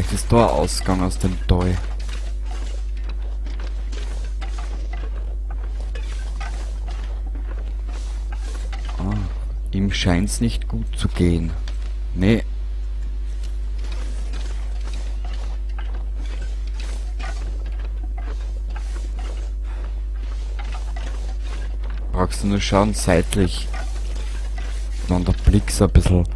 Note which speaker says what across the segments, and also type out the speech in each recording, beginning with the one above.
Speaker 1: Vielleicht ist da ein Ausgang aus dem Tal. Ah, ihm scheint's nicht gut zu gehen. Nee. Brauchst du nur schauen, seitlich. Dann der Blick so ein bisschen.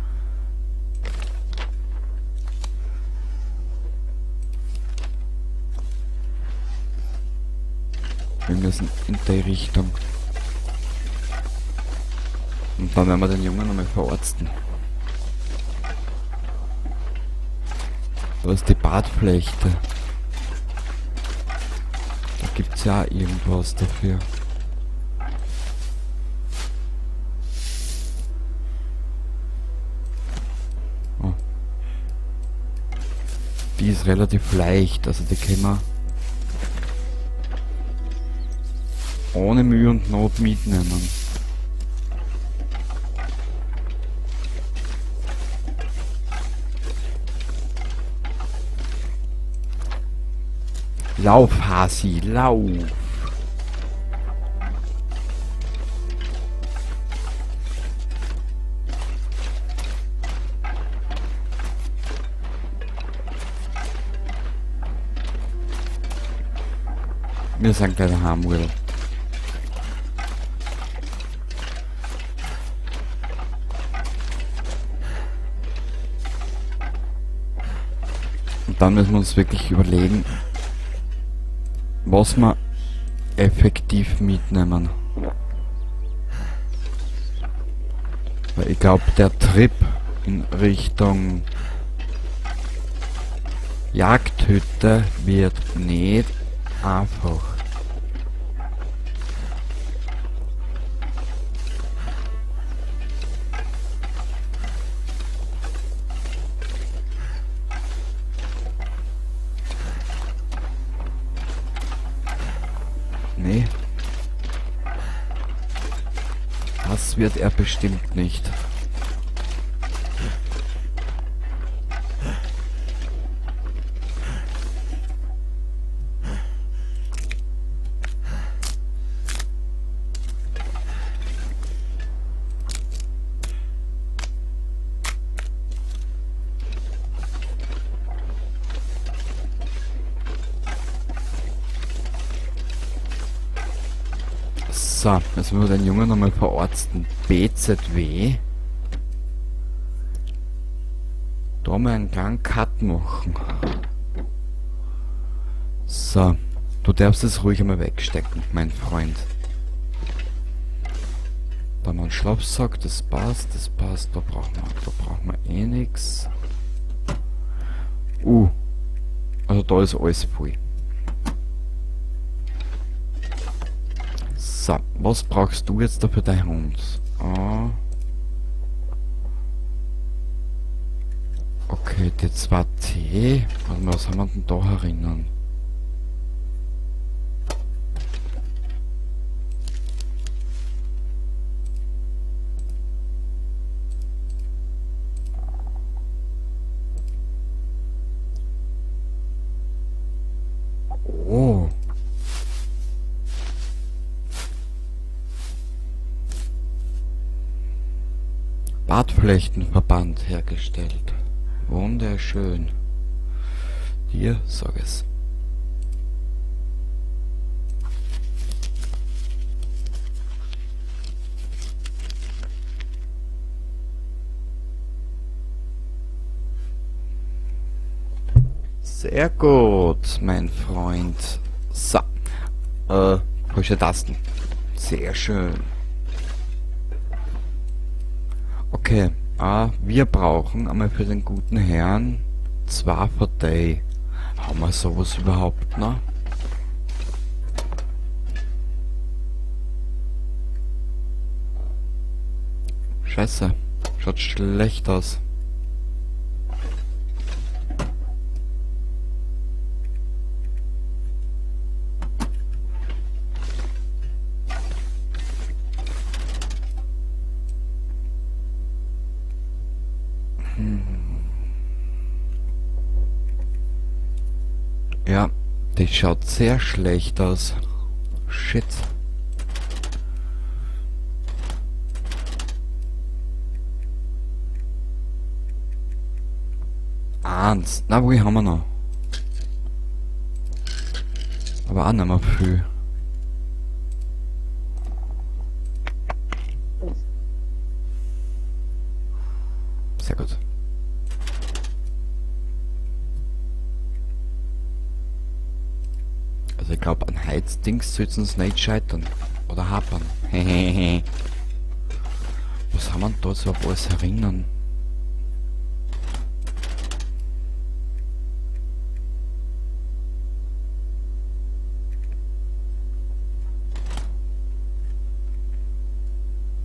Speaker 1: Wir müssen in die Richtung. Und dann werden wir den Jungen nochmal verarzten. Da ist die Bartflechte. Da gibt's ja auch irgendwas dafür. Oh. Die ist relativ leicht, also die können wir ohne Mühe und Not mitnehmen. Lauf, Hasi, lauf! Wir sind gleich daheim, Will. Und dann müssen wir uns wirklich überlegen, was wir effektiv mitnehmen. Weil ich glaub, der Trip in Richtung Jagdhütte wird nicht einfach. Nee. Das wird er bestimmt nicht. So, jetzt müssen wir den Jungen nochmal verarzten. BZW. Da mal einen kleinen Cut machen. So, du darfst es ruhig einmal wegstecken, mein Freund. Da haben wir einen Schlafsack, das passt, das passt, da brauchen wir eh nix. Also da ist alles voll. So, was brauchst du jetzt da für deinen Hund? Ah. Okay, die 2T. Warte mal, was haben wir denn da herinnen? Oh. Bartflechtenverband hergestellt. Wunderschön. Dir sag es. Sehr gut, mein Freund. So. Frische Tasten. Sehr schön. Okay, wir brauchen einmal für den guten Herrn 2 Partei. Haben wir sowas überhaupt noch? Scheiße, schaut schlecht aus. Das schaut sehr schlecht aus. Shit. Eins. Na, wo haben wir noch? Aber auch nicht mehr viel. Sehr gut. Also ich glaube, an Heizdings sollten es nicht scheitern. Oder hapern. Hehehe. Was haben wir denn da so auf alles erinnern?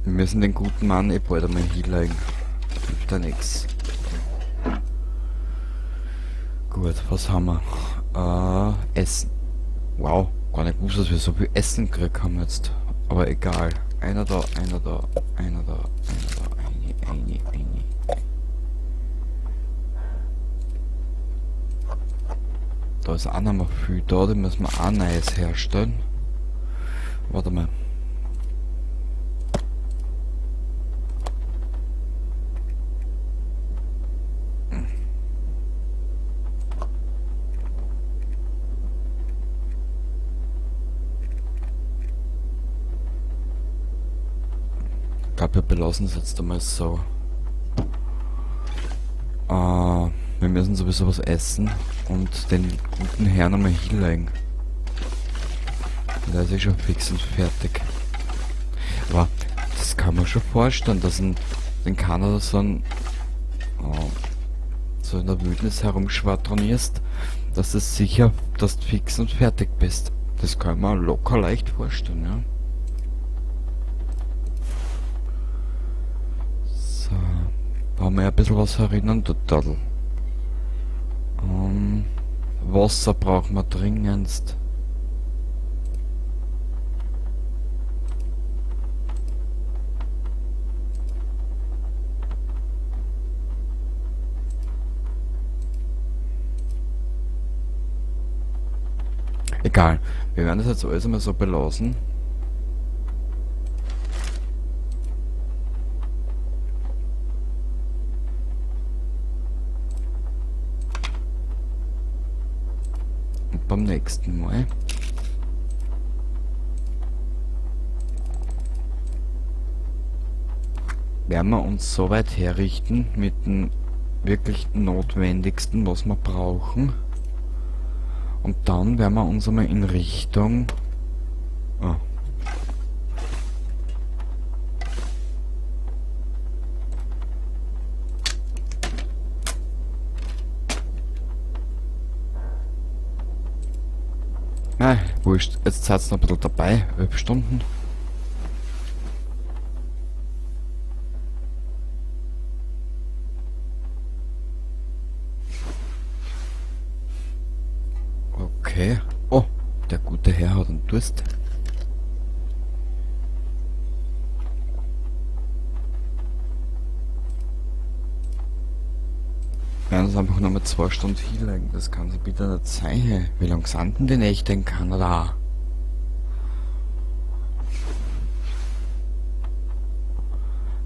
Speaker 1: Wir müssen den guten Mann eh bald einmal hinlegen. Hilft ja nix. Gut, was haben wir? Essen. Wow, gar nicht gewusst, dass wir so viel Essen gekriegt haben jetzt. Aber egal. Einer da, einer da, einer da, einer da, eine. Da ist auch noch mal viel da, da müssen wir auch Neues herstellen. Warte mal. Ich glaube, wir belassen es jetzt einmal so. Wir müssen sowieso was essen und den guten Herrn einmal hinlegen. Der ist eh schon fix und fertig. Aber das kann man schon vorstellen, dass in Kanada so ein so in der Wildnis herumschwadronierst, dass es sicher, dass du fix und fertig bist. Das kann man locker leicht vorstellen, ja. Da haben wir ja ein bisschen was erinnern, total. Wasser brauchen wir dringendst. Egal, wir werden das jetzt alles einmal so belassen. Und beim nächsten Mal werden wir uns so weit herrichten mit dem wirklich Notwendigsten, was wir brauchen. Und dann werden wir uns einmal in Richtung... Oh. Ah, wurscht. Jetzt seid's noch ein bisschen dabei. 11 Stunden. Okay. Oh, der gute Herr hat einen Durst. Wir werden uns einfach nochmal 2 Stunden hinlegen. Das kann sich bitte nicht sein. Wie lange sind denn die Nächte in Kanada?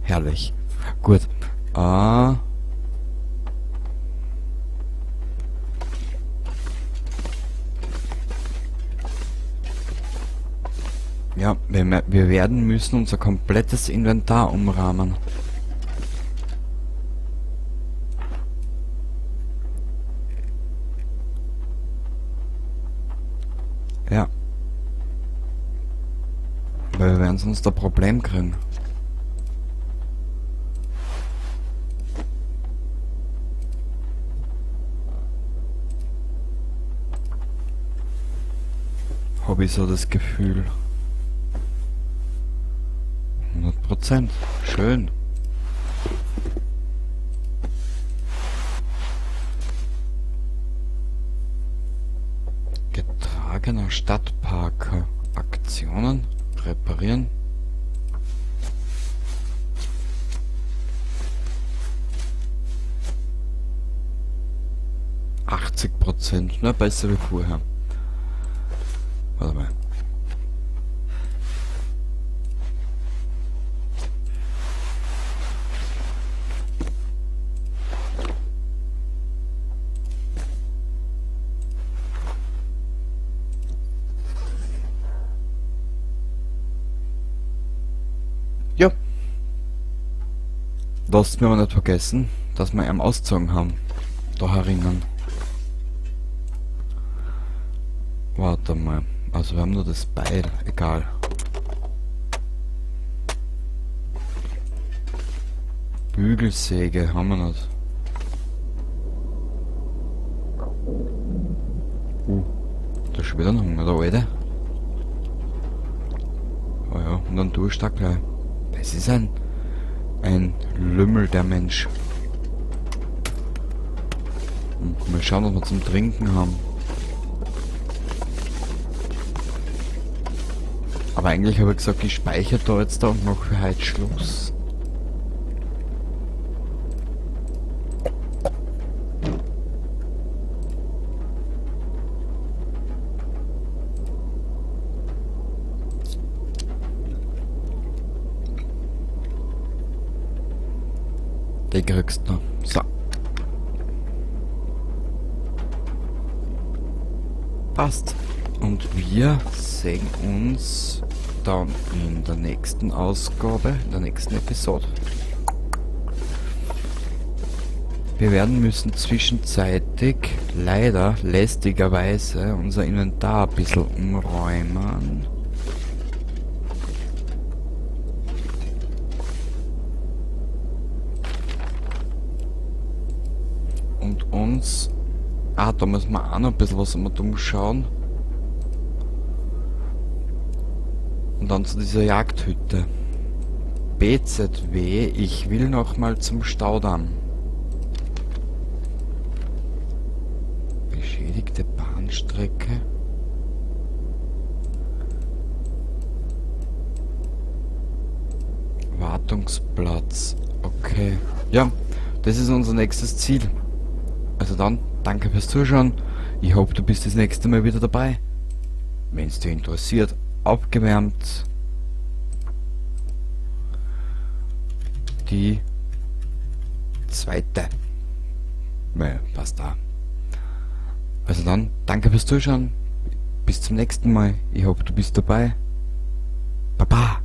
Speaker 1: Herrlich. Gut. Ja, wir werden müssen unser komplettes Inventar umrahmen. Ja. Weil wir werden sonst ein Problem kriegen. Hab ich so das Gefühl. 100%. Schön. Getragener Stadtparker. Aktionen. Reparieren. %. Na, besser wie vorher. Warte mal. Ja. Lasst mir aber nicht vergessen, dass wir ihn ausgezogen haben. Da herinnen. Warte mal. Also wir haben nur das Beil. Egal. Bügelsäge haben wir nicht. Da ist schon wieder ein Hunger, der Alte. Oh ja, und dann Durst auch gleich. Das ist ein Lümmel, der Mensch. Und mal schauen, was wir zum Trinken haben. Aber eigentlich habe ich gesagt, ich speichere da jetzt da und mache für heute Schluss. Den kriegst du noch. So. Passt. Und wir sehen uns dann in der nächsten Ausgabe, in der nächsten Episode. Wir werden müssen zwischenzeitig, leider lästigerweise, unser Inventar ein bisschen umräumen. Und uns... Ah, da müssen wir auch noch ein bisschen was umschauen. Und dann zu dieser Jagdhütte. BZW, ich will noch mal zum Staudamm. Beschädigte Bahnstrecke. Wartungsplatz. Okay. Ja, das ist unser nächstes Ziel. Also dann, danke fürs Zuschauen. Ich hoffe, du bist das nächste Mal wieder dabei. Wenn es dich interessiert, aufgewärmt. Die zweite. Naja, passt da. Also dann, danke fürs Zuschauen. Bis zum nächsten Mal. Ich hoffe, du bist dabei. Baba.